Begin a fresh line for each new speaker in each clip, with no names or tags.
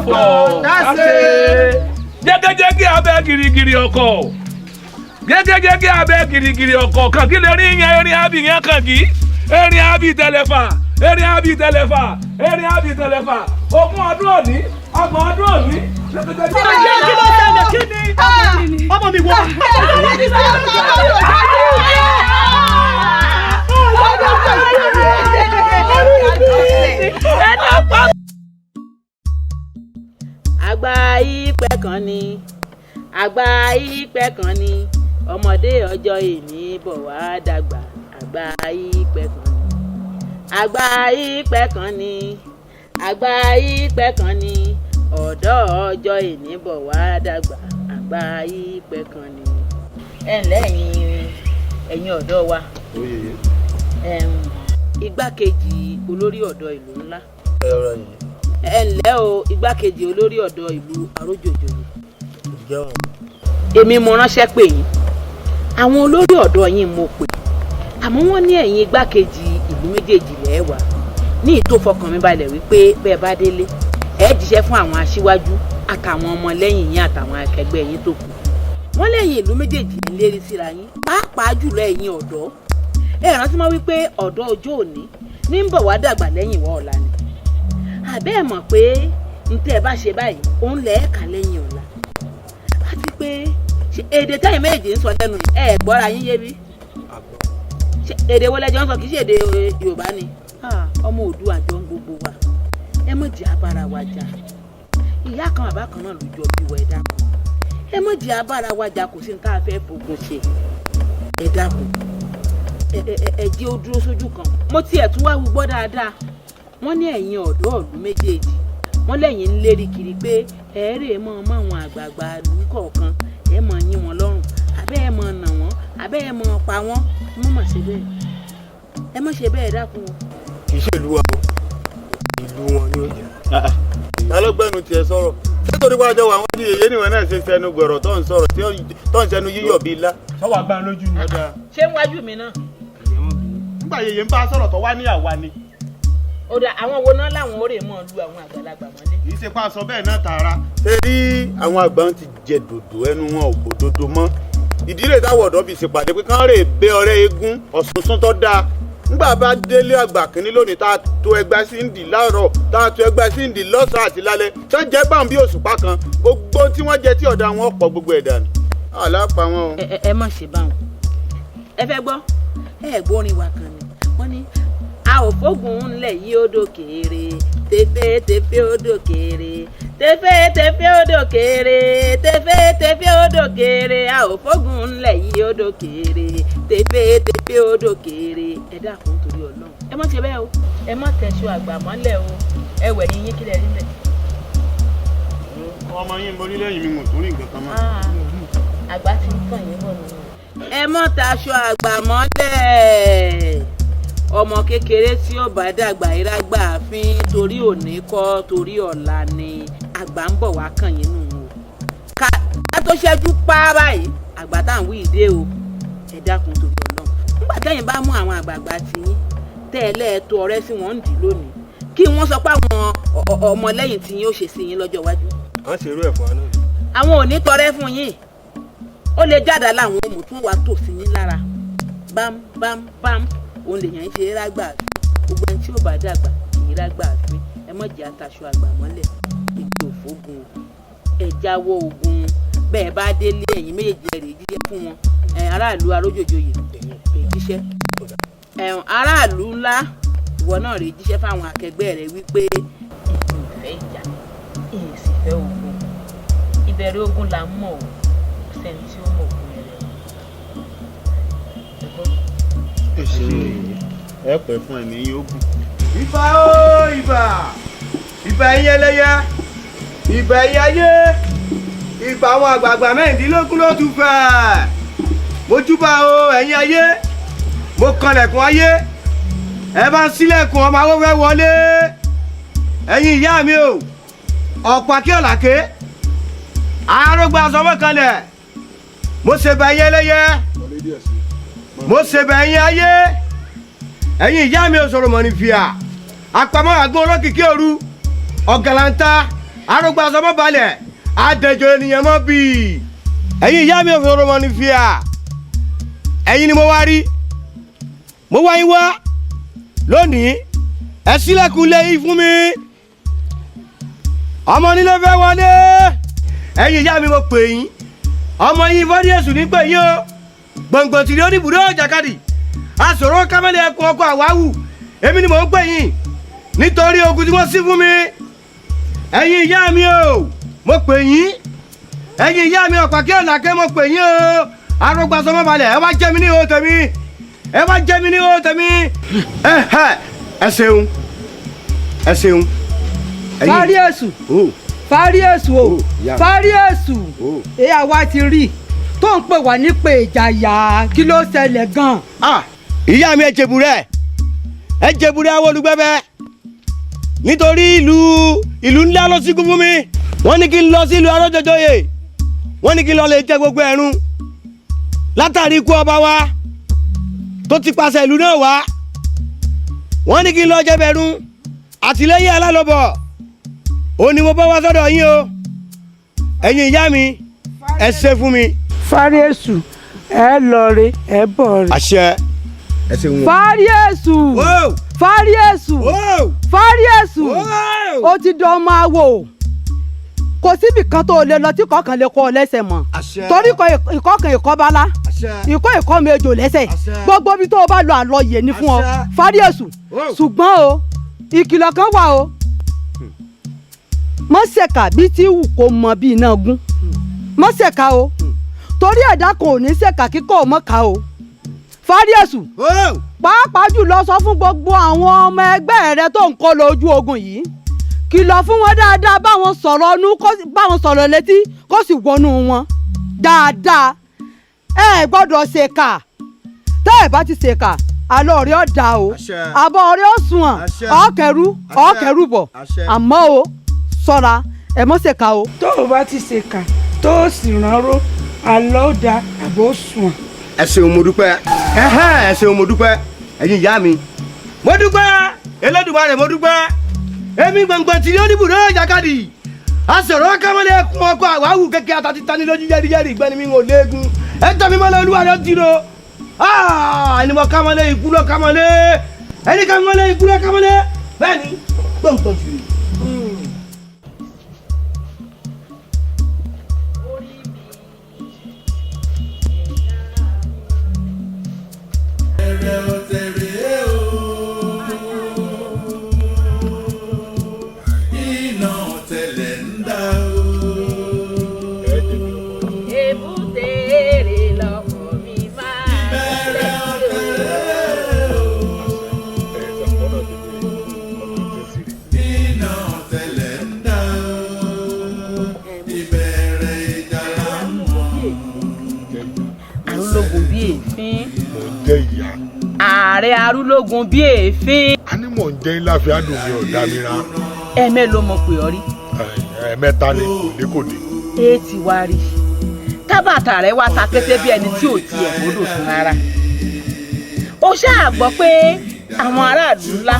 Fọ̀
Dáṣe.
Jẹ́gẹ́jẹ́gẹ́ abẹ́ girigiri ọkọ̀, jẹ́gẹ́jẹ́gẹ́ abẹ́ girigiri ọkọ̀ kàn kí lè rí yẹn. Erin abi yẹn kàn kí erin abi tẹlẹfà, erin abi tẹlẹfà, erin abi tẹlẹfà. 20 ọdún òní, 30 ọdún òní.
Kí ló ṣẹlẹ̀? Kí ni ọmọ mi wọ?
Àgbà ìpẹ́ kan ni, àgbà ìpẹ́ kan ni, ọmọdé ọjọ́ ìní bọ̀ wá dàgbà. Àgbà ìpẹ́ kan ni, àgbà ìpẹ́ kan ni, àgbà ìpẹ́ kan ni, ọ̀dọ́ ọjọ́ ìní bọ̀ wá dàgbà. Àgbà ìpẹ́ kan ni. Ẹ ǹlẹ́ ẹ̀yin ọ̀dọ́ wa. Igbákejì olórí ọ̀dọ́ ìlú ńlá, ẹ ǹlẹ́ o. Igbákejì olórí ọ̀dọ́ ìlú Arójòjòyè, èmi mo ránṣẹ́ pè yín. Àwọn olórí ọ̀dọ́ yín mo pè, àmọ́ wọ́n ní ẹ̀yin igbákejì ìlú méjèèjì lẹ́ẹ̀wà ní ìtò fọkàn mi balẹ̀ wípé bẹ́ẹ̀ bá délé, ẹ jíṣẹ́ fún àwọn aṣíwájú àtàwọn ọmọlẹ́yìn yín àtàwọn akẹgbẹ́ yín tó kù. Wọ́n lẹ́yìn ìlú méjèèjì ń lérí síra yín, pàápàá jùlọ ẹ̀yin ọ̀dọ́. Ẹ rántí mọ́ wípé ọ̀dọ́ ọjọ́ òní ní ń bọ̀ wá dàgbà lẹ́yìn ìwọ ọ̀la ni. Àbẹ́ ẹ̀ mọ̀ pé ntẹ́ ẹ bá ṣe báyìí, òun lẹ̀ ẹ́ kà lẹ́yìn ọ̀la? Àti pé ṣé èdè tẹ́yìn méjì ń sọ lẹ́nu yìí, ẹ gbọ́ra yín yé bí? Ṣé èdè wo lẹ́jọ́ ń sọ? Kì í ṣe èdè Yorùbá ni. Ọmọ Oòduà jọ ń gbogbo wa. Ẹ mọ̀ jẹ́ abára wa jà. Ìyá kan, bàbá kan náà ló jọ bí wa. Ẹ dákun, ẹ mọ̀ jẹ́ abára wa jà. Kò sí ní tá a fẹ́ fogun ṣe. Ẹ dákun, ẹ ẹ ẹ jẹ́ ó dúró sójú kan. Mo tiẹ̀ tún wá gbọ́ dáadáa, wọ́n ní ẹ̀yin ọ̀dọ́ ìlú méjèèjì, wọ́n lẹ́yìn ń lérí kiri pé ẹ̀ẹ́rẹ́ mọ́ ọmọ àwọn àgbààgbà ìlú kọ̀ọ̀kan, ẹ̀ mọ̀ yín wọn lọ́rùn, àbẹ́ ẹ̀ mọ̀ nà wọ́n, àbẹ́ ẹ̀ mọ̀ pa wọ́n. Ẹ mọ̀ mọ̀ ṣe bẹ́ẹ̀, ẹ mọ̀ ṣe bẹ́ẹ̀, dákun o.
Kì í ṣe ìlú wa o, ìlú wọn ni ó jẹ.
Ta ló gbẹ́nu tiẹ̀ sọ̀rọ̀? Ṣé torí pé àjọ wà wọ́n di èyí níwọ̀n náà ṣe sẹnu gbọ̀rọ̀ tó ń sọ̀rọ̀ tó ń sẹnu yíyọ̀ bíi ilá?
Sọ́wọ́ agbára lójú ni.
Ṣé ń wájú mi náà?
Nígbà yèyé ń bá sọ̀rọ̀ tó wá ní àwa ni.
Ó dà, àwọn wo náà làwọn ó rè mọ́ lu àwọn àgbàlagbà mọ́lé?
Kì í ṣe pa sọ bẹ́ẹ̀ náà tààrà. Ṣé rí àwọn àgbà ń ti jẹ dòdò, ẹnu wọn ò kò dodo mọ́. Ìdílé táwọn ọ̀dọ́ fi ṣèpàdé pé kán rè bẹ ọ̀rẹ́ eégún ọ̀ṣunṣun tó dáa. Nígbà bá délé àgbà kínní lónìí, tá a tó ẹgbẹ́ sí ń dì láàárọ̀, tá a tó ẹgbẹ́ sí ń dì lọ́sàn-án àti lálẹ́, tó jẹ́ báwọn bí òṣùpá kan, gbogbo tí wọ́n jẹ tí ọ̀dà wọn pọ̀, gbogbo ẹ̀ dànù. Àlápá wọn o.
Ẹ ẹ má ṣe báwọn. Ẹ fẹ́ gbọ́, ẹ gbórin wa kan ni wọ́n ní a ò fógun ńlẹ̀ yìí, ó dòkèèrè tẹfẹ́tẹfẹ́, ó dòkèèrè tẹfẹ́tẹfẹ́, ó dòkèèrè tẹfẹ́tẹfẹ́, ó dòkèèrè. A ò fógun ńlẹ̀ yìí, ó dòkèèrè tẹfẹ́tẹfẹ́, ó dòkèèrè. Ẹ dákun, torí Ọlọ́run, ẹ má ṣe bẹ́ẹ̀ o. Ẹ má tẹ̀sọ àgbà mọ́lẹ̀ o. Ẹ wẹ̀ yín yín kílẹ̀ rí bẹ́ẹ̀.
Ọmọ yín mo rí lẹ́yìn mi, mo tún rí nǹkan kan mọ́.
Àgbà ti ń kàn yín bọ̀ nínú. Ẹ má taṣọ àgbà mọ́lẹ̀. Ọmọ kékeré tí ó bá dàgbà ìrágbà fín, torí òní kọ́, torí ọ̀la ni àgbà ń bọ̀ wá kàn yín nù o. Ká tó ṣẹ́jú pa báyìí, àgbà tá à ń wí ìdé o. Ẹ dákun, torí Ọlọ́run, nígbà tẹ́yìn bá mú àwọn àgbààgbà tiyín tẹ́ ẹ lẹ́ẹ̀tọ́ ọ̀rẹ́ sí wọn ń dì lónìí, kí wọ́n sọ pé àwọn ọmọlẹ́yìn tiyín ó ṣe sí yín lọ́jọ́ iwájú?
À ń ṣerú ẹ̀ fún wa náà.
Àwọn ò ní tọrẹ fún yín. Ó lè jáde láwọn ọmọ tún wàá tò sí yín lára bám bám bám. Òun lèèyàn ń ṣe rágbà. Gbogbo ẹni tí ó bá dàgbà kì í rágbà fín. Ẹ mọ̀ jẹ́ àtàṣọ àgbà mọ́lẹ̀. Ìgbé òfógun o, ẹ jáwọ́ ogun. Bẹ́ẹ̀ bá délé, ẹ̀yin méjèèjì, ẹ rèé jíṣẹ́ fún wọn. Ẹ aráàlú Arójòjòyè, rèé jíṣẹ́. Ẹ̀hún aráàlú ńlá, ìwọ náà rèé jíṣẹ́ fáwọn akẹgbẹ́ rẹ wípé ìfẹ́ ìjà ìsì fẹ́ ogun, ìbẹ̀rẹ̀ ogun là ń mọ̀ o. Kò sẹ́ni tí ó mọ̀ ogun rẹ̀ o.
Ẹ ṣe ẹ pẹ́ fún ẹ̀mí yóò gùn.
Ìbà o, ìbà, ìbà ẹ̀yin ẹlẹ́yẹ, ìbà ẹ̀yin ayé, ìbà àwọn àgbààgbà 16 ló tún fẹ́. Mo júbà o, ẹ̀yin ayé. Mo kanlẹ̀kùn ayé, ẹ bá ń ṣílẹ̀kùn, ọmọ àwọn fẹ́ wọlé. Ẹ̀yin ìyá mi o, ọ̀pọ̀ akíọ̀làké arógbó aṣọ mọ́kànlẹ̀. Mo ṣèbà ẹ̀yin ẹlẹ́yẹ, mo ṣèbà ẹ̀yin ayé, ẹ̀yin ìyá mi ò sọ̀rọ̀ mọ̀ ní fìyà àpamọ́ àgbọn olókìkí òru ọ̀gàlàǹta. Arógbá sọmọ balẹ̀ adẹjọ ènìyàn mọ́ bì. Ẹ̀yin ìyá mi òfin ọmọ ní fíà, ẹ̀yin ni mo wá rí, mo wá yín wá lónìí. Ẹ ṣílẹ̀kùn lé yín fún mi, ọmọ nílé fẹ́ wọlé. Ẹ̀yin ìyá mi mo pè yín, ọmọ yín fọ́dí èṣù ní pè yín o. Gbọ̀ngbọ̀n tìrí oníbùdó jàkadì aṣòro kámẹ́lẹ̀ ẹkùn ọkọ̀ àwáwù, èmi ni mò ń pè yín nítorí ogun tí wọ́n sí fún mi. Ẹ̀yin ìyá mi o, mo pè yín. Ẹ̀yin ìyá mi ọ̀pàkẹ́ ọ̀làkẹ́, mo pè yín o. Arógbàsọmọ balẹ̀, ẹ wá jẹ́ mi ní ihò tèmi, ẹ wá jẹ́ mi ní ihò tèmi. Ẹ ṣeun, ẹ ṣeun.
Fárí èṣù, fárí èṣù o, fárí èṣù. Èyí àwa ti rí tó ń pè wá nípe ìjàyà, kí ló ṣẹlẹ̀ gan-an.
Ìyá mi ẹ jèbúrẹ́, ẹ jèbúrẹ́ àwọn olùgbẹ́bẹ́ nítorí ìlú ńlá ló sígun fún mi. Wọ́n ní kí n lọ sí ìlú Arójòjòyè, wọ́n ní kí n lọ lè jẹ gbogbo ẹ̀rún látàrí ikú ọba wa tó ti pàṣẹ ìlú náà wá. Wọ́n ní kí n lọ jẹ bẹ̀rún àtìlẹ́yìn alálọ́bọ̀. Ó ní mo bá wá sọ́dọ̀ yín o. Ẹ̀yin ìyá mi ẹ ṣe fún mi.
Fárí èṣù, ẹ lọ re, ẹ bọ̀ re.
Àṣẹ. Ẹ ṣeun.
Fárí èṣù, fárí èṣù, fárí èṣù, ó ti dán ọmọ àwò. Kò síbì kan tó lè lọ tí kọ̀ọ̀kan lè kọ́ ọ lẹ́sẹ̀ mọ́, torí ìkọ̀kan ìkọ́bálá ìkọ́ ìkọ́ mi ejò lẹ́sẹ̀. Gbogbo ibi tó o bá lọ àlọ́ yè ni fún ọ, fárí èṣù. Ṣùgbọ́n o, ìkìlọ̀ kan wà o. Mọ́ ṣèkà bí tí wù kó mọ bí iná gún, mọ́ ṣèkà o, torí ẹ̀dá kan ò ní ṣèkà kíkọ́ ò mọ́ ká o. Fárí èṣù, pàápàá jùlọ sọ fún gbogbo àwọn ọmọ ẹgbẹ́ rẹ tó ń kó lọ ojú ogun yìí, kìlọ̀ fún wọn dáadáa, báwọn sọ̀rọ̀ ọnú, báwọn sọ̀rọ̀ létí kó sì wọnú wọn dáadáa. Ẹ gbọ́dọ̀ ṣèkà. Tẹ́ ẹ bá ti ṣèkà, àlọ́ ọ̀rẹ́ ọ̀dà o, àbọ̀ ọ̀rẹ́ ọ̀sùnwọ̀n, ọ̀kẹ́rù ọ̀kẹ́rù bọ̀. Àmọ́ o ṣọ́ra, ẹ mọ́ ṣèkà o.
Tó o bá ti ṣèkà tó o sì ránró, àlọ́ ò da, àbọ̀ ó sùn.
Ẹ ṣeun, mo dúpẹ́. Ẹ ṣeun, mo dúpẹ́. Ẹ̀yin ìyá mi mo dúpẹ́. Elédùmarè mo dúpẹ́. Èmi gbọ̀ngbọ̀n tí oníbùdó jàkadì aṣọ̀rọ̀ kámọ́lẹ̀ ẹkùn ọkọ̀ àwáwù kékeré àtàtì tani lójú yẹ́rìyẹ́rì ìgbẹ́ni mi ò léegun. Ẹ tọ́ mi mọ́lẹ̀, olúwa rẹ̀ ti ro ẹni mọ́ kámọ́lẹ̀ ikú lọ kámọ́lẹ̀, ẹni kámọ́lẹ̀ ikú lọ kámọ́lẹ̀. Bẹ́ẹ̀ ni gbọ̀ngbọ̀n tì.
Ààrẹ arúlógún bí èéfín.
A ní mò ń jẹ́ ilá fi àdùn mi ò dá mi ra.
Ẹ̀mẹ́ ló mọ̀ pé ọ rí.
Ẹ̀ẹ̀mẹ́ta ni kò dé.
Èé ti wá rí tábàtà rẹ wá ta kété bí ẹni tí ò tiẹ̀ gbọ́dọ̀ sùn rárá. Ó ṣáà gbọ́ pé àwọn aráàlú ńlá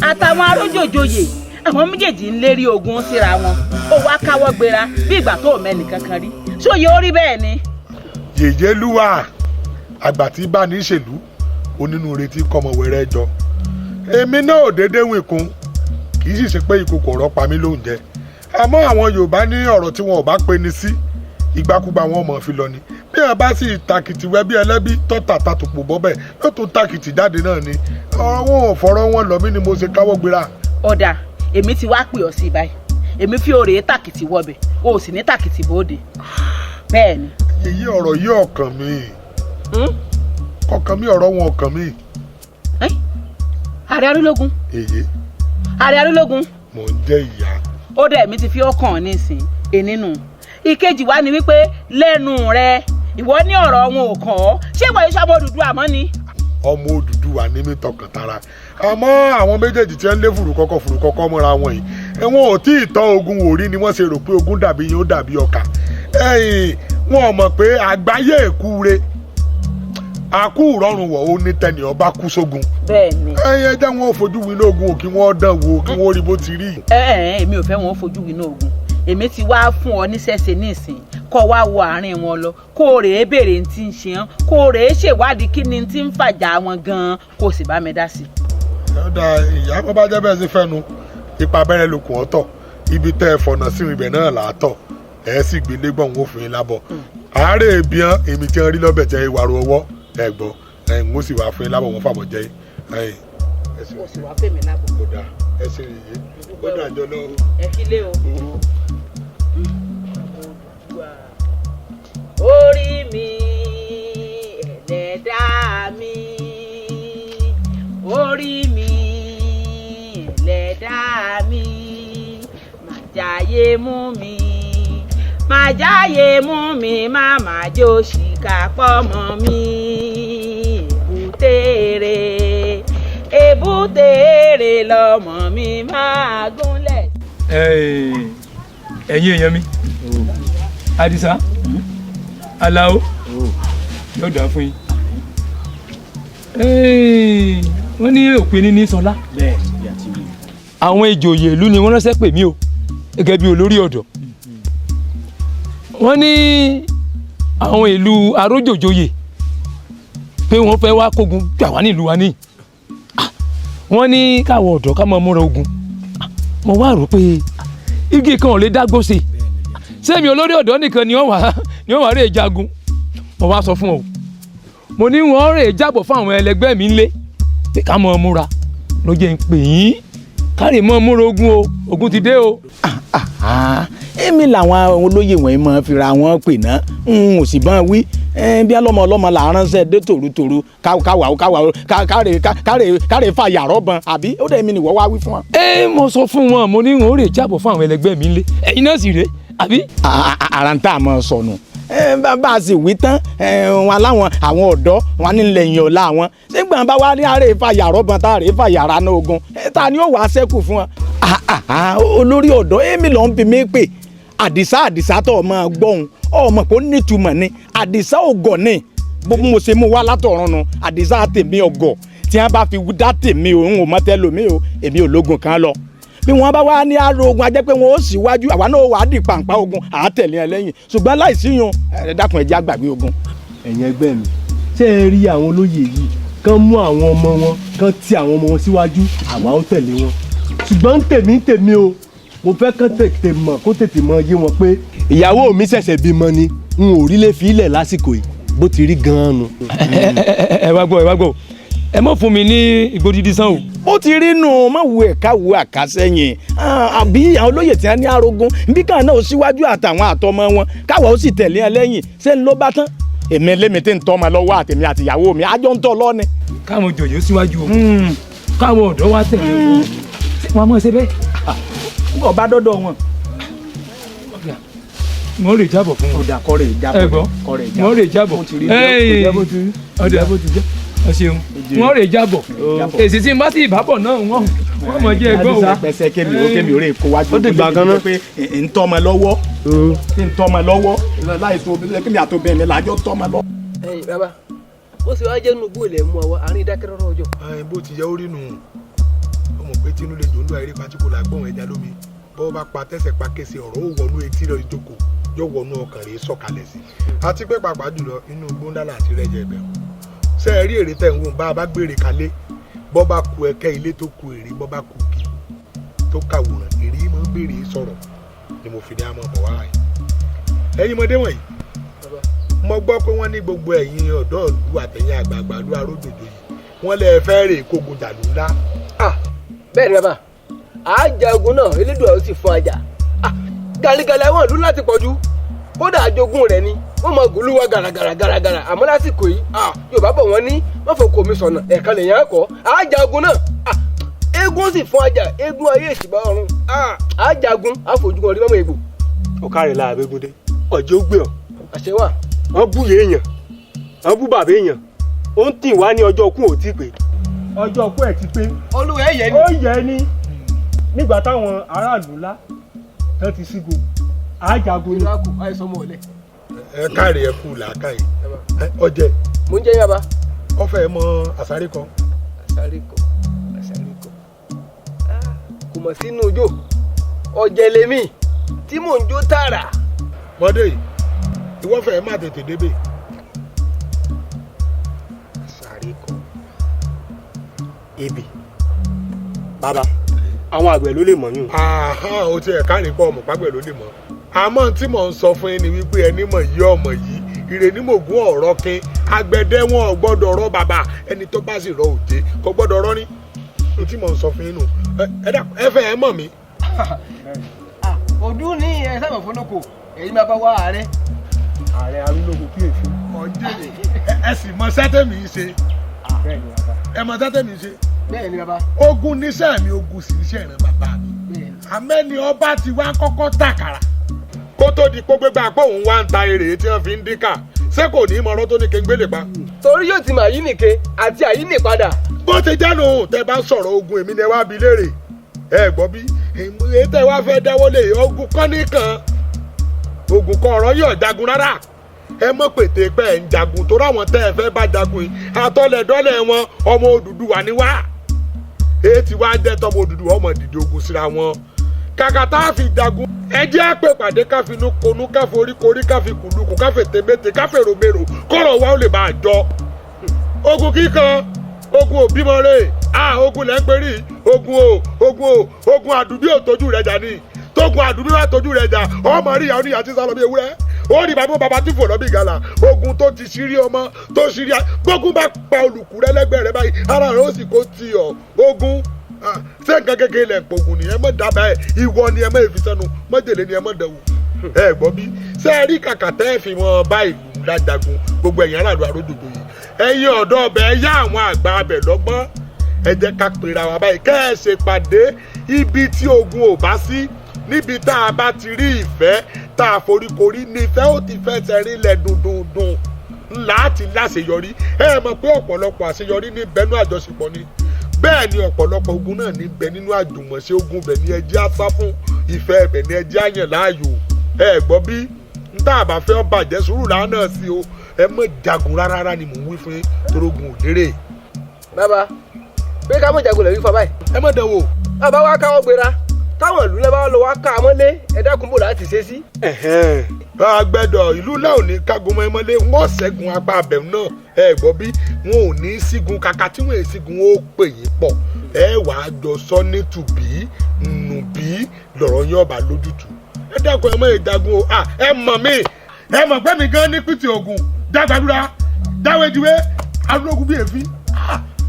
àtàwọn arójòjòyè àwọn méjèèjì ń lérí ogun síra wọn. Ó wá káwọ́ gbéra bí ìgbà tó mẹ́nì kankan rí. Ṣóye ó rí bẹ́ẹ̀ ni.
Yèyé lúwà àgbà tí bá ní ṣèlú onínúure tí kọmọ wẹrẹ jọ. Èmi náà ò déédéé wìnkún, kì í sì ṣe pé ìkòkò ọ̀rọ̀ pa mí lóúnjẹ. Àmọ́ àwọn Yorùbá ní ọ̀rọ̀ tí wọn ò bá pe ni sí ìgbàkúgbà wọn mọ̀ fi lọ ni. Bí ẹ bá sì takìtì wẹ bí ẹlẹ́bí tọ́ta tatòpò bọ́bẹ̀ yóò tún takìtì jáde náà ni. Ọ̀rọ̀ wọn ò fọ̀rọ̀ wọn lọ mí ni mo ṣe káwọ́ gbéra.
Ọ̀dà èmi ti wá pè ọ́ sí báyìí, èmi fi òrè takìtì wọbẹ̀, o sì ní takìtì bóde. Bẹ́ẹ̀ ni.
Èyí ọ̀rọ̀ yìí ọ̀kàn mi. Ọkàn mi, ọ̀rọ̀ wọn ọkàn mi.
Ààrẹ arúlógún.
Èyí.
Ààrẹ arúlógún.
Mò ń jẹ́ ìyá.
Ó dẹ̀ mi ti fi ọkàn nísìn ènìnú. Ìkejì wa ni wípé lẹ́nu rẹ ìwọ ní ọ̀rọ̀ wọn ò kàn ọ́. Ṣé ìwọ iṣẹ́ ọmọ Odùduwà mọ́ ni?
Ọmọ Odùduwà ní mi tọkàntara. Àmọ́ àwọn méjèèjì tí ń lé fùrùkọ́kọ́ fùrùkọ́kọ́ mọ́ra wọn yìí, wọn ò tí ì tọ́ ogun wò rí ni wọ́n ṣe rò pé ogun dàbí yín ó dàbí ọkà. Ẹ̀yìn wọn ò mọ̀ pé àgbáyé èkúre Àkú ìrọ̀rùn wọ̀ ó ní tẹnì ọba kú sógun.
Bẹ́ẹ̀ni.
Ẹyẹ jẹ́ wọn ò fojú winá ogun kí wọ́n dán wò kí wọ́n rí bó ti rí.
Ẹ ẹ èmi ò fẹ́ wọn ó fojú winá ogun. Èmi ti wá fún ọ níṣẹ́ṣe nísìn kó wá wo àárín wọn lọ kó o rèé béèrè ní ti ń ṣe hàn kó o rèé ṣèwádìí kí ni ti ń fàjà wọn gan-an kó o sì bá mi dá sí i.
Ọ̀dà ìyá bó bá jẹ́ bẹ́ẹ̀ sí fẹ́nu ipa abẹ́rẹ́ lókun ọ̀tọ̀ ibi tẹ́ ẹ fọ̀nà sí ibẹ̀ náà là á tọ̀ ẹ sì gbé lẹ́gbọ̀n òun fún yín lábọ̀. Àárẹ̀ ìbíàn èmi tí wọ́n rí lọ́bẹ̀ tẹ́ ìwàrú ọwọ́ ẹ gbọ́ ẹ ń sì wá fún yín lábọ̀ wọn fàbọ̀ jẹ́ ẹ.
O sì wá fèmí lábọ̀.
Ó dà ẹ sì rí iye ó dà jọ lọ.
Ẹ kílé o. Orí mi ẹlẹ́dàá mi, orí mi ẹlẹ́dàá mi, má jáyé mú mi, má jáyé mú mi, má má jó ṣìkà pọ́mọ mi. Èbúté èbúté èrè lọmọ mi máa gúnlẹ̀.
Ẹ̀yin èèyàn mi, Àdìsá, Alao, yóò dá fún yín. Wọ́n ní òpin ní Sọlá. Àwọn ìjòyè ìlú ni wọ́n ránṣẹ́ pè mí o gẹ́gẹ́ bí olórí ọ̀dọ́. Wọ́n ní àwọn ìlú arójòjòyè pé wọ́n fẹ́ wá kógun gbà wá nílùú wa ní. Wọ́n ní káwọn ọ̀dọ́ ká máa múra ogun. Mo wá rò pé igi kan ò lè dágbó sí i. Sẹ́mi olórí ọ̀dọ́ nìkan ni wọ́n wà rè jagun. Mo wá sọ fún ọ, mo ní wọ́n rè jábọ̀ fún àwọn ẹlẹgbẹ́ mi ńlé pé ká mọ̀ múra ló jẹ́ ń pè yín kárí mọ́ múra ogun o, ogun ti dé o.
Èmi làwọn olóyè wọ̀nyí máa fira wọn pè ná n ò sì bá wí bí ọlọ́mọ ọlọ́mọ là ń ránṣẹ́ dé tòrútòrú káwà káwà kárè fa yàrá ban àbí ó dẹ̀ mi nìwọ́ wá wí fún wọn.
Ẹ mo sọ fún wọn, mo ní wọn rè jábọ̀ fún àwọn ẹlẹgbẹ́ mi ńlé, ẹ̀yin náà sì rè àbí.
Ara ń tà mọ́ sọnù bá a sì wí tán wọn aláwọn àwọn ọ̀dọ́ wọn ní lẹ́yìn ọ̀la wọn sígbà bá wá ní àárẹ̀ ìfà yàrá ọ̀bọ̀n tá àárẹ̀ ìfà yàrá náà ogun ta ni ó wàá ṣẹ́kù fún wọn. Olórí ọ̀dọ́ èmi ló ń fi mí pè Àdìsá Àdìsá tó ọmọ gbọ́hùn ọmọ kò nítumọ̀ ni Àdìsá ògọ̀ ni bó mo ṣe mú wá látọ̀run nu Àdìsá tèmi ọgọ̀ tí wọ́n bá fi dá tèmi òun ò mọ́tẹ́ lómi o èmi ò lógun kan lọ bí wọ́n bá wá ní àrò ogun ajẹ́ pé wọ́n ó síwájú àwa náà wàá di pàǹpá ogun àátẹ̀lé ẹ lẹ́yìn ṣùgbọ́n láìsí yun ẹ dákun ẹ jẹ́ àgbàgbé ogun.
Ẹ̀yin ẹgbẹ́ mi, ṣé ẹ rí àwọn olóyè yìí kán mú àwọn ọmọ wọn kán ti àwọn ọmọ wọn síwájú àwa ó tẹ̀lé wọn ṣùgbọ́n tèmi tèmi o mo fẹ́ kán tètè mọ̀ kó tètè mọ̀ yé wọn pé ìyàwó mi ṣẹ̀ṣẹ̀ bímọ ni n ò rí lè fi ilẹ̀ lásìkò yìí bó ti rí gan-an nu.
Ẹ wá gbọ́, ẹ wá gbọ́, ẹ mọ̀ fún mi ní igbó dídí sàn o.
Ó ti rí nù má wo ẹ̀ka wo àkàsẹ́yìn àbí àwọn olóyè tí wọ́n ní arógún bí káà náà ó síwájú àtàwọn àtọmọ wọn káwa ó sì tẹ̀lé ẹ lẹ́yìn ṣé ń ló bá tán èmi lémi tí ń tọ́ ọmọ lọ́wọ́ àtèmi àtìyàwó mi àjọ ń tọ́ lọ́ni.
Káwọn jòyè ó síwájú o, káwọn ọ̀dọ́ wa tẹ̀lé wọn mọ̀ ṣe bẹ́ẹ̀.
Ọba dọ́dọ̀ wọn.
Wọ́n lè jábọ̀ fún wọn.
Ọ̀dà kọ́ rè jábọ̀.
Ẹ gbọ́, wọ́n lè jábọ̀. Ọ̀dà ẹ ṣeun, wọ́n rè jábọ̀. Èsì tí n bá sì ìbábọ̀ náà wọ́n mọ̀ jẹ́ ẹgbọ́n o.
Pẹ̀sẹ̀ kémi ó kémi ó rè kó wájú.
Ó dìgbà kan náà.
Pé ń tọ́ ọmọ lọ́wọ́. Ń tọ́ ọmọ lọ́wọ́. Láì tó kémi àtòbìnrin mi làjọ tọ́ ọmọ lọ.
Ẹ̀yin bàbá, ó sì wá jẹ́ nínú igbó ilẹ̀ mú àwa àárín ìdákẹ́rọ́rọ́ ọjọ́.
Bó ti yẹ ó rí nù ó mọ̀ pé tinú lè jò ń lo àìrí pàtíkò làgbọ̀n ẹja lómi bọ́ bá pa tẹ́sẹ̀ pa kése ọ̀rọ̀ ó wọnú etí lọ ìjókòó yóò wọnú ọkàn rèé sọ̀kalẹ̀ sí àti pé pàápàá jùlọ inú igbó ńlá láti rẹ́jẹ ibẹ̀ ṣé ẹ rí èrè tẹ̀ ń wò bá a bá gbére kalẹ̀ bọ́ bá ku ẹ̀kẹ́ ilé tó ku èrè bọ́ bá ku igi tó kàwòrán èrè mọ́ béèrè sọ̀rọ̀ ni mo fi ní àmọ́ bọ̀ wá yìí. Ẹ̀yin ọmọdé wọ̀nyí, mo gbọ́ pé wọ́n ní gbogbo ẹ̀yin ọ̀dọ́ ìlú àtẹ̀yìn àgbààgbà ìlú arójòjò yìí wọ́n lè fẹ́ rè kógun jàlú ńlá.
Bẹ́ẹ̀ ni bàbá, àájà ogun náà Elédùà ó sì fún ajá gàlígàlí àwọn ìlú láti pọ̀jù kódà àjogún rẹ̀ ni wọ́n mọ gòlúwa gàràgàrà gàràgàrà àmọ́ lásìkò yìí Yorùbá bọ̀ wọ́n ní wọ́n fòkò mi sọ̀nà ẹ̀kan lèèyàn kọ́ àájà ogun náà eégún sì fún ajá eégún ayé ìsìnbá ọ̀run àájagun àfojúkan rí mọ́mọ́ egbò.
Ọ̀kárẹ̀ la àbẹ́gúndé ọ̀jẹ̀ ó gbé ọ.
Àṣẹ wà.
Wọ́n bú èèyàn, wọ́n bú bàbá èèyàn, ó ń tì wá ní ọjọ́ kú ò tí pé. Ọjọ́ kú ẹ̀ ti pé.
Olúwa ẹ̀ yẹ ni.
Ó yẹ ni nígbà táwọn aráàlú ńlá tán ti sígo àájagun ni.
Àìsàn ọmọ ọ̀lẹ.
Ẹ káàrí ẹ kú làákàyè ọjẹ
Mo ń jẹ́ yín bàbá.
Ó fẹ́ mọ àsáré kọ.
Àsáré kọ, àsáré kọ, kò mọ̀ sínú ijó. Ọ̀jẹ̀ lèmi tí mò ń jó tààrà.
Mọ́dé yìí, ìwọ fẹ́ má tètè débè.
Àsáré kọ ebè, bàbá, àwọn àgbẹ̀ ló lè mọ̀ yún.
Àhán, o ti ẹ̀ka rìn pọ̀, ọmọ pàgbẹ́ ló lè mọ̀. Àmọ́ tí mò ń sọ fún yín ni wípé ẹni mọ̀ yí ọmọ yìí ìrè ní mògún ọ̀rọ̀ kin agbẹ̀dẹ wọn ò gbọ́dọ̀ rọ bàbà, ẹni tó bá sì rọ òjé kò gbọ́dọ̀ rọ ní. Ní tí mò ń sọ fún yín nù, ẹ dàpọ̀, ẹ fẹ́ ẹ mọ̀ mí.
Ọdún ní ẹ sábà fọlọ́kọ èyí máa bá wá ààrẹ.
Ààrẹ arúgbó kí èéfín.
Ọjọ́ ẹ sì mọ sẹ́tẹ̀mí ṣe, ẹ mọ sẹ́tẹ̀mí ṣe.
Bẹ́ẹ̀ ni bàbá.
Ogun níṣẹ́ mi, ogun sì níṣẹ́ ìran bàbá mi. Àmẹ́ni ọba ti wá kọ́kọ́ tàkàrà kó tó di pópé gbà pé òun wá ń ta èrè tí wọ́n fi ń dínkà, ṣé kò ní í mọ ọ̀rọ̀ tó ní kéńgbé lè pa.
Torí yóò ti mọ àyínìke àti àyínìpadà.
Bó ti jánu, tẹ bá sọ̀rọ̀ ogun, èmi ni ẹ wá bi léèrè. Ẹ gbọ́ bí èyí tẹ wá fẹ́ dáwọ́ lé ogun kọ́ nìkan, ogun kọ́ ọ̀rọ̀ yóò jagun rárá. Ẹ mọ̀ pété pé ẹ̀ ń jagun tó ráwọn tẹ́ ẹ fẹ́ bá jagun yìí, àtọ́lẹ̀dọ́lẹ̀ wọn ọmọ Odùduwà ni wá. Èyí tí wàá jẹ́ tọmọ Odùduwà ọmọ dìde ogun síra wọn. Kàkà tá a fi jagun, ẹ jẹ́ àpè pàdé, ká finú konú, ká forí korí, ká fi kùlùkù, ká fètè mété, ká fèrò mèrò, kọ́rọ̀ wa ó lè bá a jọ. Ogun kíkan, ogun òbímọ rè a, ogun lẹ́ ń perí ogun o, ogun o, ogun àdúbí ò tójú rẹ̀ jà ní tógun àdúbí wà tójú rẹ̀ jà, ọmọ rí ìyá oníyà tí sálọ bí ewúrẹ́, ó rí bàbá bàbá tí fò lọ bí ìgalà. Ogun tó ti ṣírí ọmọ tó ṣírí, gbógun bá pa olùkú rẹ lẹ́gbẹ̀ẹ́ rẹ báyìí, ara rẹ ó sì kó tì ọ́. Ogun ṣé nǹkan kékeré lẹ̀ ń pogun ni? Ẹ mọ̀ dábàá ẹ̀, ìwọ ni ẹ mọ̀ èfi sẹ́nu mọ̀jèlé ni ẹ mọ̀ dẹ̀wò. Ẹ gbọ́ bí ṣé ẹ rí kàkà tẹ́ ẹ fi wọn bá ìlú lájagun, gbogbo ẹ̀yìn aráàlú arójòjò yìí, ẹ̀yin ọ̀dọ́ ọbẹ̀, ẹ yá àwọn àgbà abẹ̀ lọ́gbọ́n. Ẹ jẹ́ ká pera wa báyìí, kẹ́ ẹ ṣe pàdé ibi tí ogun ò bá sí, níbi tá a bá ti rí ìfẹ́ tá a foríkorí, nífẹ̀ẹ́ ó ti fẹsẹ̀ rinlẹ̀ dùndùndùn ńlá àti láṣeyọrí. Ẹ mọ̀ pé ọ̀pọ̀lọpọ̀ àṣeyọrí ní bẹnu àjọṣepọ̀ ni. Bẹ́ẹ̀ ni ọ̀pọ̀lọpọ̀ ogun náà ní bẹ nínú àjùmọ̀ṣe. Ogun bẹ̀ ni ẹ jẹ́ á sá fún, ìfẹ́ bẹ̀ ni ẹ jẹ́ á yàn láàyò. Ẹ gbọ́ bí n tá a bá fẹ́ bàjẹ́, sùúrù làánà sí o. Ẹ mọ̀ jagun rárá ni mò ń wí fún yín, torógun ò lérè.
Bàbá, pé ká mọ̀ jagun lè wí fa báyìí.
Ẹ mọ̀ dánwò.
Bàbá wa káwọ́ gbéra táwọn ìlú lẹ́bàá lọ wá ká a mọ́lé, ẹ dákun, bò láti ṣe sí.
Àgbẹ̀dọ̀ ìlú náà ò ní kágun mọ́ ẹmọ́lé, wọ́n ṣẹ́gun apá abẹ̀ náà. Ẹ gbọ́ bí wọn ò ní sígun, kàkà tí wọ́n sígun ó pè yín pọ̀, ẹ wàá jọ sọ ní tùbí nùbí lọ̀rọ̀ yín ọba lójútùú. Ẹ dákun, ẹ mọ̀ ìjagun o. Ẹ mọ̀ mí, ẹ mọ̀ pé mi gan ní pìtì ogun jágbàdúrà jáwéjúwé arúgbó bíi èéfín.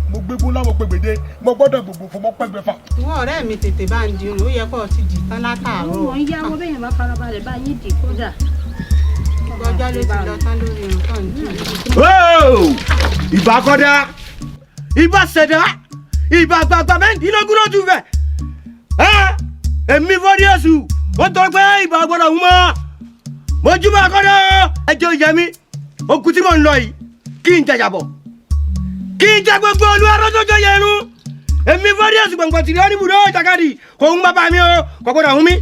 Mo gbégun láwọn pègbèdé, mo gbọ́dọ̀ gbogbo fún mọ́ pẹ́gbẹ́fà.
Ìwọ ọ̀rẹ́ mi, tètè bá ń dirun, ó yẹ kó o ti dì tán látàárọ̀.
Mo ń yáwó bẹ́yẹn bá farabalẹ̀ bá yín dì kódà.
Ọjọ́ ló ti lọ tán lórí irun tó ń dì.
Ìbà kọ́dá, ìbà ṣẹ̀dá, ìbà gbàgbà mẹ́rìndínlógún lójú fẹ̀. Èmi fọ́rí èṣù, wọ́n tọ́ pé ìbà gbọ́dọ̀ ń mọ́. Mojúbà kọ́dá, ẹjọ́ ìyẹmí, okùn tí mò ń lọ yìí, kí n jàjàbọ̀, kí n jẹ gbogbo olúwa rọ́jọ́jọ́ yẹn rún. Èmi fọ́rí èṣù gbọ̀ngbọ̀n tìrí ọ́nìbùdó ìjàkadì kò ń bàbá mi o, kò gbọ́dọ̀ hún mi.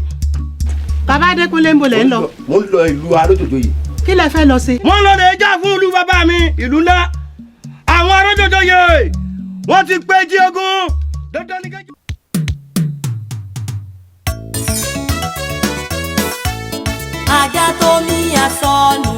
Bàbá Adékúnlé, ń bolẹ̀ ń lọ.
Mo ń lọ ìlú arójòjò yìí.
Kí lẹ fẹ́ lọ sí.
Wọ́n lọ lè jà fún ìlú bàbá mi, ìlú ńlá. Àwọn arójòjò yẹ wọ́n ti pé jí ogun dandan ní kejì.
Ajá tó ní asọnù.